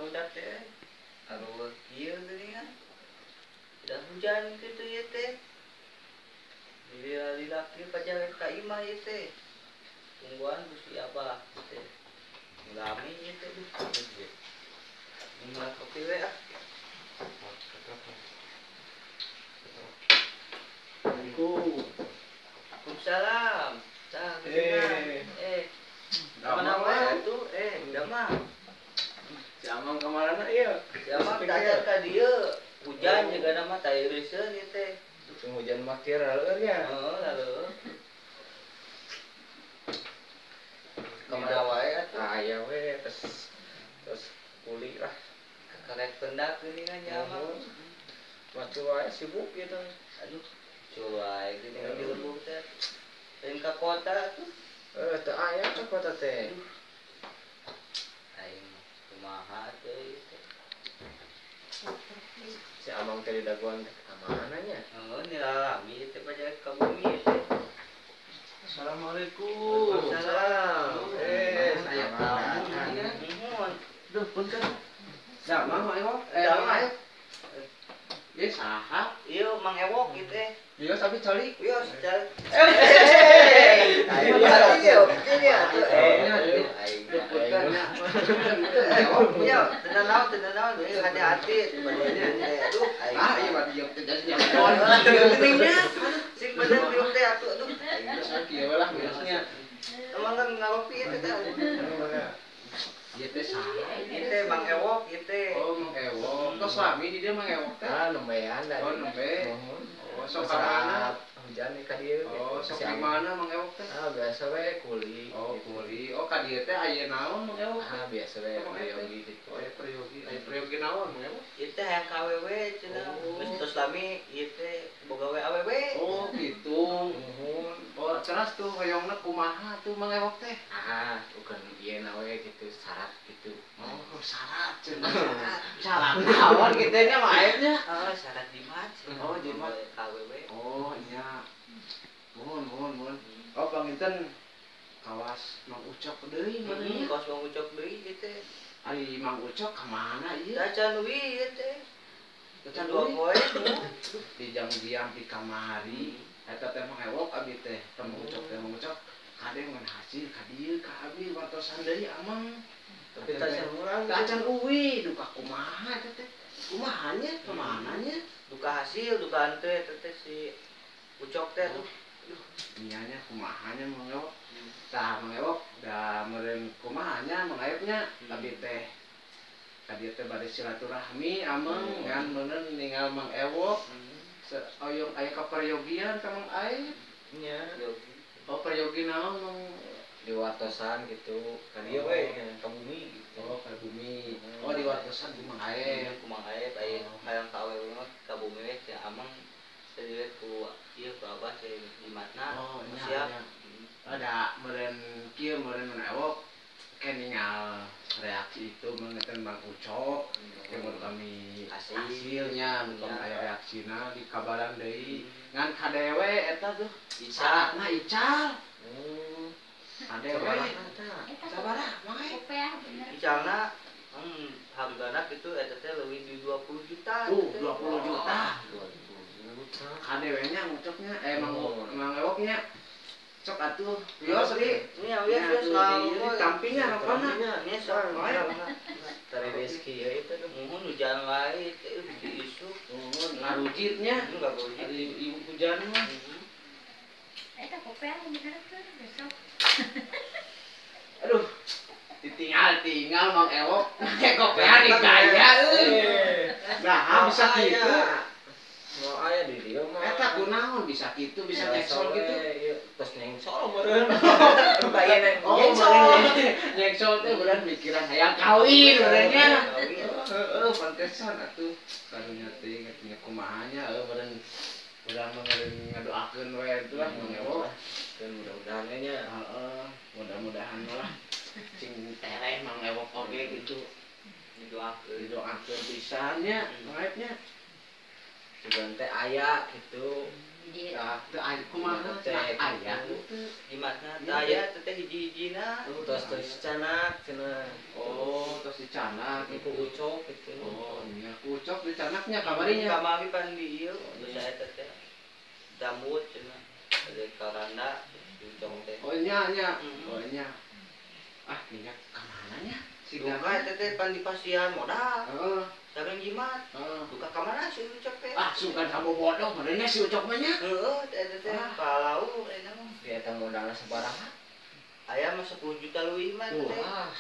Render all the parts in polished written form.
Barudak teh. Aduh, kieu geuningan. Udah hujan kitu ieu teh. Lila-lila kieu pajaret ka imah ieu teh. Tungguan ku si Abah teh. Lami ieu teh duh. Minum kopi we ah. Assalamualaikum. Waalaikumsalam. Tah, mana wae atuh? Damang. Si Amang kamarana ieu? Si Amang tacan ka dieu. Hujan jigana mah tairiseun ieu teh. Hujan mah kieu laleur nya. Heeh, laleur. Kamana wae atuh? Aya we terus terus kuli lah. Karek pendak geuningan nya Amang. Macu wae sibuk gitu. Aduh, cuai geuningan di lembur teh. Lain ka kota tuh. Teu aya ka kota teh. Aing kumaha teh ieu teh. Si Amang teh didagoan ka mana nya? Heeh, nilalami teh pajaret ka bumi teh. Assalamualaikum. Waalaikumsalam. Saya tamu nya. Nuhun. Duh, punten. Damang Mang Ewok. Damang. Ieu saha? Ieu Mang Ewok ieu teh. Ieu tapi calik. Ieu calik. Ayo, hati-hati. Ah, iya mah dieu teh jadi sing bener dieu teh atuh aduh. Kieu lah biasanya. Emang kan ngaropi ieu teh. Ieu teh saha? Ieu teh Mang Ewok ieu teh. Oh, Mang Ewok. Tos lami di dieu Mang Ewok teh. Ah, nembean da. Oh, nembe. Oh, sok ka mana? Hujan ka dieu. Oh, sok di mana Mang Ewok teh? Ah, biasa we kuli. Oh, kuli. Oh, ka dieu teh aya naon Mang Ewok? Ah, biasa we priyogi gitu. Oh, aya priyogi. Aya priyogi naon Mang Ewok? Ieu teh hayang ka awewe cenah. Geus tos lami ieu teh boga we awewe. Oh, gitu. Nuhun. Oh, ceras tuh hoyongna kumaha tuh Mang Ewok teh? Ah, bukan ieu na we gitu, syarat gitu. Oh, syarat cenah. Syarat naon kitu nya mah aepnya? Oh, syarat jimat. Oh, jimat ka awewe. Oh, iya. Mohon, mohon, mohon. Oh, panginten kawas Mang Ucok deui meureun. Kawas Mang Ucok deui ieu teh. Ari Mang Ucok ka mana ieu? Tacan uwi ieu teh. Tacan dua uwi. Poe. Di jam-jam di kamari eta teh Mang Ewok abi teh, teh Mang Ucok teh Mang Ucok kade ngan hasil ka dieu ka abi wartosan deui Amang. Tapi tacan urang. Tacan uwi duka kumaha eta teh? Kumaha nya? Kumaha nya? Duka hasil, duka henteu eta teh si Ucok teh tuh. Aduh, nya kumaha nya Mang Ewok? Tah Mang Ewok da meureun kumaha nya Mang Aepnya abi teh ka dieu teh bade silaturahmi Amang ngan meureun ningal Mang Ewok. Oyong aya kaperyogian ka Mang Aep nya. Oh, peryogi naon Mang? Di wartosan gitu. Ka dieu we ka bumi gitu. Oh, ka bumi. Oh, di wartosan ku Mang Aep. Ku Mang Aep aya hayang ka awewe mah ka bumi we si Amang teh ku ieu ku Abah teh jimatna. Oh, nya. Siap. Ada meureun kieu meureun Mang Ewok ke ningal reaksi itu mengeten Mang Ucok ke mun kami hasilnya mun kami aya reaksina di kabaran deui ngan kadewe eta tuh syaratna ical. Kadewe sabaraha Mang Aep? Icalna hargana kitu eta teh leuwih di 20 juta. Tuh, 20 juta. Kadewe nya Ucoknya Mang Ewoknya sok atuh. Wios di. Nya wios wios tampingnya rokona. Nya sok. Tari rezeki ya itu tuh. Muhun hujan wae teh di isuk. Muhun ngarujitnya. Enggak di hujan mah. Eta kopean diharapkeun besok. Aduh. Ditinggal-tinggal Mang Ewok. Kopean di gaya euy. Nah, bisa kitu. Mau aya di dieu mah. Eta kunaon bisa kitu, bisa nyeksol gitu. Terus nyengsol meureun. Bayana nyengsol. Nyengsol teh meureun mikiran hayang kawin meureun nya. Heeh, pantesan atuh. Karunya teh inget kumaha nya heuh meureun urang mah meureun ngadoakeun we atuh lah Mang Ewok. Mudah-mudahan nya. Heeh, mudah-mudahan lah cing tereh Mang Ewok oge gitu. Didoakeun. Didoakeun pisan nya Mang Aepnya. Sugan teh aya gitu. Tah teu aya kumaha teh aya Jimatna teh aya teh hiji-hijina. Tos tos dicanak cenah. Oh, tos dicanak. Dicandak Ku Ucok gitu. Oh, nya ku Ucok dicandaknya kamarinya. Kamari pan di ieu geus eta teh. Jambut cenah. Ada karanda Ucok teh. Oh nya nya. Oh nya. Ah, minyak ka mana nya? Si duka eta teh pan di pasian modal. Heeh. Sareng jimat. Heeh. Duka ka mana si Ucok teh? Ah, sugan kamu bodoh meureunnya si Ucok mah nya. Heeh, eta teh palau eta mah. Dia eta modalna sabaraha? Aya mah 10 juta leuwih mah teh. Wah.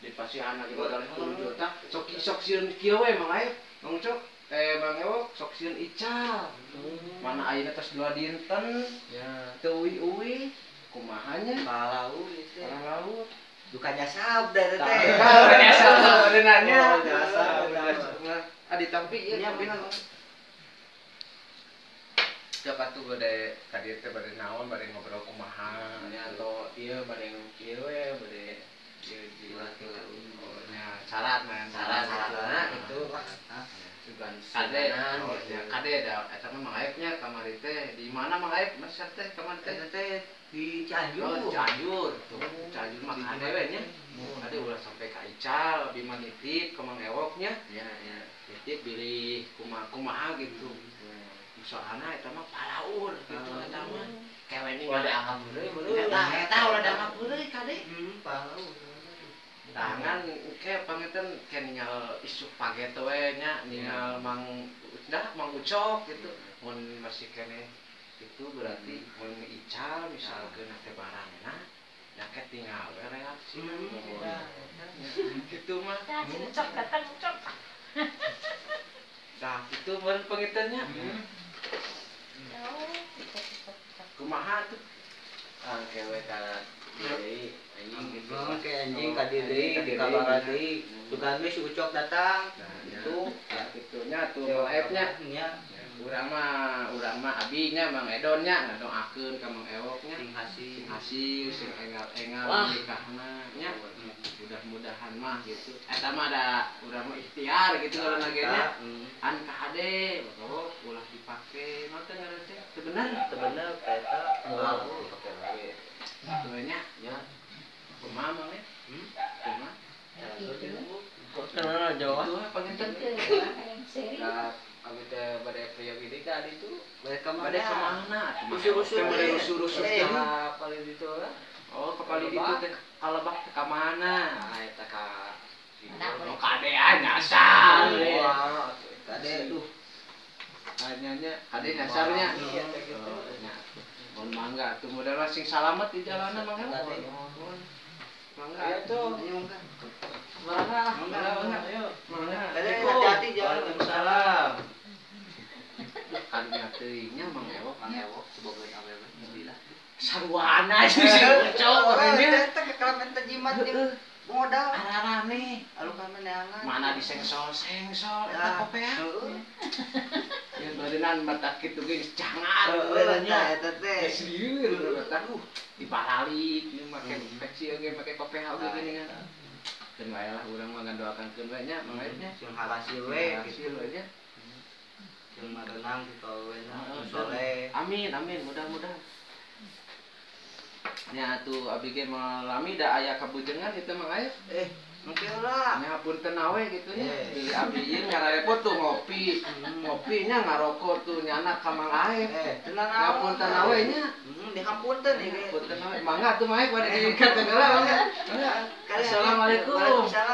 Di pasian lagi modal 10 juta. Sok sok sieun kieu we Mang Aep, Mang Ucok. Mang Ewok sok sieun ical. Mana ayeuna tos 2 dinten. Ya. Teu uih-uih kumaha nya? Palau ieu teh. Palau. Duka nyasab da teh. Tah, nyasab meureunna nya. Oh, nyasab. Ah, ditampi ieu Nya tampi. bener. Cok atuh bade ka dieu teh bade naon bade ngobrol kumaha. Nya atau ieu bade kieu we bade ieu jilat gitu. Oh, nya syarat mah Syarat syaratna gitu. Sugan Kade, suganan oh, gitu. nya kade da eta mah Mang Aep nya kamari teh di mana Mang Aep masih teh kamari teh? Eta teh di Cianjur. Oh, di Cianjur. Tuh, Cianjur mah kade we nya. Kade ulah sampai ka Ical, abi mah nitip ka Mang Ewok nya. Ya, ya. Nitip bilih kumaha-kumaha gitu. Soalna eta mah palaur gitu eta mah. Kewe Ulah dianggap heureuy meureun. Eta eta ulah dianggap heureuy kade. Palau. Tangan ke panginten ke ningal isuk paget we nya ningal Mang dah Mang Ucok gitu. Mun masih keneh itu berarti mun ical misalkeun teh barangna nya ke tinggal we reaksi. Gitu mah. Tah si Ucok datang Ucok. Tah kitu meureun panginten nya. Oh, Ucok Ucok Ucok. Kumaha tuh? Ah, kewe ka deui anjing gitu. Heeh, ke anjing ka dieu deui, di kabaran deui. Sugan we si Ucok datang. Itu ya kitunya tuh Mang Aep nya. Nya Urang mah abi nya Mang Edon nya ngadoakeun ka Mang Ewok nya. sing hasil. Sing hasil, sing engal-engal nikahna nya. Mudah-mudahan mah gitu. Eta mah da urang mah ikhtiar gitu ngaranna ge nya. An ka hade, oh ulah dipake naon teh ngaranna teh? Teu bener. Teu bener eta. Moal dipake lagi. Teu nya. Nya. Kumaha Mang ya? Kumaha? Gitu. Kok kenal jauh? Tuh panginten teh. Hayang seri. Ka abi teh bade priyogi deui ka ditu. Bade ka Bade mana? ka mana? Usur-usur Bade teh. rusur-rusur Eh. teh. Ka paling ditu lah. Oh, ke paling ditu teh kalebak teh ka mana? Nah, eta ka Oh, kadean nyasar. Wah, Kade duh. Hanyanya kade nyasarnya. Iya, teh gitu. Nya. Mun mangga tuh modal sing salamet di jalanan mangga. Kade. Mangga. Ayo tuh. Ayo mangga. Mangga. Mangga, mangga. Ayo. Mangga. Kade hati-hati jalan. Waalaikumsalam. Karunya teuing nya Mang Ewok. Mang Ewok sebagai awewe bismillah. Sarwana sih si Ucok orangnya. Eta kekalaman teh jimat jeung modal. Ararane. Alu kami neangan. Mana disengsol-sengsol eta kopea. Heeh. Ya badenan mata kitu ge geus jangan Heeh, nya. eta teh. Geus lieur mata diparalik ieu make peci oge make kopea oge geuningan. Keun wae lah urang mah ngadoakankeun we nya Mang Aep nya. Sing hasil we Hasil gitu. we nya. Sing marenang gitu we na Heeh, soleh. Amin amin mudah-mudahan. Nya atuh abi ge mengalami da aya kabujengan itu Mang Aep. Mungkin lah. Nya punten awe gitu nya. Eh. Di abi ieu ngarepot tuh ngopi. Ngopi nya ngarokok tuh nyana ka Mang Aep. Tenang Ngapunten awe nya. Dihampunten ieu. Punten awe. Mangga tuh Mang Aep bade diikat heula mangga. Mangga. Assalamualaikum. Waalaikumsalam.